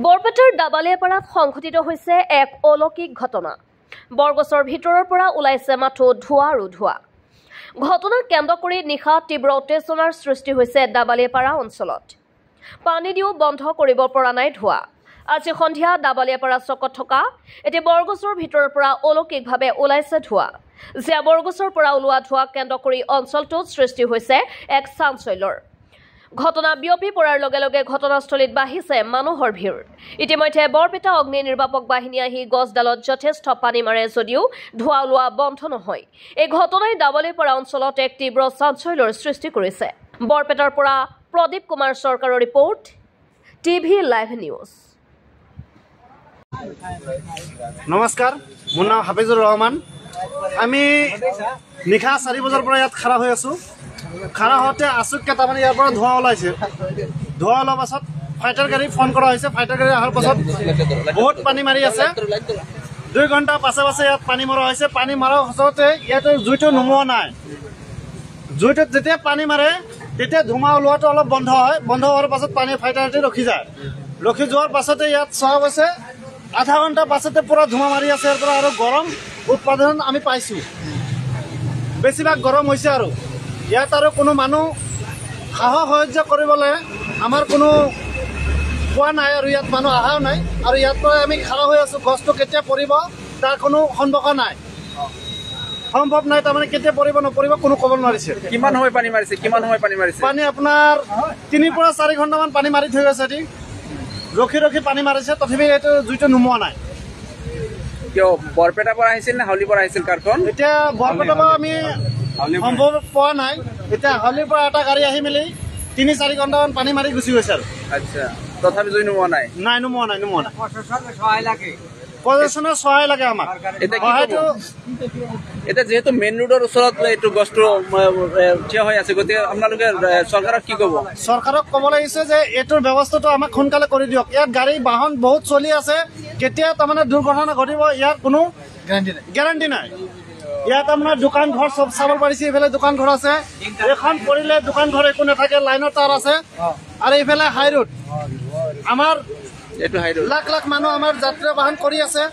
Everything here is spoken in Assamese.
বৰপেটাৰ দাবালিয়াপাৰাত সংঘটিত হৈছে এক অলৌকিক ঘটনা। বৰগছৰ ভিতৰৰ পৰা ওলাইছে মাথো ধোঁৱা আৰু ধোঁৱা। ঘটনাক কেন্দ্ৰ কৰি নিশা তীব্ৰ উত্তেজনাৰ সৃষ্টি হৈছে দাবালিয়াপাৰা অঞ্চলত। পানী দিও বন্ধ কৰিব পৰা নাই ধোঁৱা। আজি সন্ধিয়া দাবালিয়াপাৰা চকত থকা এটি বৰগছৰ ভিতৰৰ পৰা অলৌকিকভাৱে ওলাইছে ধোঁৱা। জিয়া বৰগছৰ পৰা ওলোৱা ধোঁৱাক কেন্দ্ৰ কৰি অঞ্চলটোত সৃষ্টি হৈছে এক চাঞ্চল্যৰ। ঘটনা বিয়পি পৰাৰ লগে লগে ঘটনাস্থলীত বাঢ়িছে মানুহৰ ভিৰ। ইতিমধ্যে বৰপেটা অগ্নি নিৰ্বাপক বাহিনী আহি গছডালত যথেষ্ট পানী মাৰে যদিও ধোঁৱা ওলোৱা বন্ধ নহয়। এই ঘটনাই দাবালিপাৰা অঞ্চলত এক তীব্ৰ চাঞ্চল্যৰ সৃষ্টি কৰিছে। বৰপেটাৰ পৰা প্ৰদীপ কুমাৰ চৰকাৰৰ ৰিপৰ্ট, টিভি লাইভ নিউজ। নমস্কাৰ, মোৰ নাম হাফিজুৰ ৰহমান। আমি নিশা 4 বজাৰ পৰা ইয়াত খাৰা হৈ আছোঁ। খাৰা হওঁতে আচুককৈ তাৰমানে ইয়াৰ পৰা ধোঁৱা ওলাইছে। ধোঁৱা ওলোৱাৰ পাছত ফাইটাৰ গাড়ী ফোন কৰা হৈছে। ফাইটাৰ গাড়ী অহাৰ পাছত বহুত পানী মাৰি আছে। 2 ঘণ্টা পাছে পাছে ইয়াত পানী মৰা হৈছে। পানী মৰাৰ পাছতে ইয়াত জুইটো নুমোৱা নাই। জুইটোত যেতিয়া পানী মাৰে তেতিয়া ধোঁৱা ওলোৱাটো অলপ বন্ধ হয়। বন্ধ হোৱাৰ পাছত পানী ফাইটাৰটি ৰখি যায়। ৰখি যোৱাৰ পাছতে ইয়াত চোৱা গৈছে আধা ঘণ্টা পাছতে পূৰা ধোঁৱা মাৰি আছে ইয়াৰ পৰা। আৰু গৰম উৎপাদন আমি পাইছোঁ, বেছিভাগ গৰম হৈছে। আৰু ইয়াত আৰু কোনো মানুহ সাহস সাহাৰ্য কৰিবলৈ আমাৰ কোনো পোৱা নাই আৰু ইয়াত মানুহ অহাও নাই। আৰু ইয়াত পৰা আমি খাৰা হৈ আছোঁ, গছটো কেতিয়া পৰিব তাৰ কোনো সম্ভৱ নাই, সম্ভৱ নাই। তাৰমানে কেতিয়া পৰিব নপৰিব কোনো ক'ব নোৱাৰিছে। কিমান সময় পানী মাৰিছে? কিমান সময় পানী মাৰিছে? পানী আপোনাৰ 3 পৰা 4 ঘণ্টামান পানী মাৰি থৈ গৈছে। ৰখি ৰখি পানী মাৰিছে, তথাপি এইটো জুইটো নুমোৱা নাই। কিয় বৰপেটাৰ পৰা আহিছিল নে হাউলিৰ পৰা আহিছিল কাৰখন? এতিয়া বৰপেটাৰ পৰা আমি সম্ভৱ পোৱা নাই। এতিয়া হাউলিৰ পৰা এটা গাড়ী আহি মেলি 3-4 ঘণ্টামান পানী মাৰি গুচি গৈছে আৰু। আচ্ছা, তথাপি জুই নুমোৱা নাই? নাই, নুমোৱা নাই, নুমোৱা নাই। প্ৰশাসনৰ সহায় লাগে আমাক। এতিয়া যিহেতু মেইন ৰোডৰ ওচৰত এইটো গছটো থিয় হৈ আছে, গতিকে আপোনালোকে চৰকাৰক কি ক'ব? চৰকাৰক ক'ব লাগিছে যে এইটোৰ ব্যৱস্থাটো আমাক সোনকালে কৰি দিয়ক। ইয়াত গাড়ী বাহন বহুত চলি আছে, কেতিয়া তাৰমানে দুৰ্ঘটনা ঘটিব ইয়াৰ কোনো গেৰাণ্টি নাই। ইয়াত আপোনাৰ দোকান ঘৰ চব চাব পাৰিছে। এইফালে দোকান ঘৰ আছে, এইখন পৰিলে দোকান ঘৰ একো নাথাকে, লাইনৰ তাঁৰ আছে। আৰু এইফালে হাই ৰোড, আমাৰ এইটো হাই ৰোড, লাখ লাখ মানুহ আমাৰ যাত্ৰা বাহন কৰি আছে।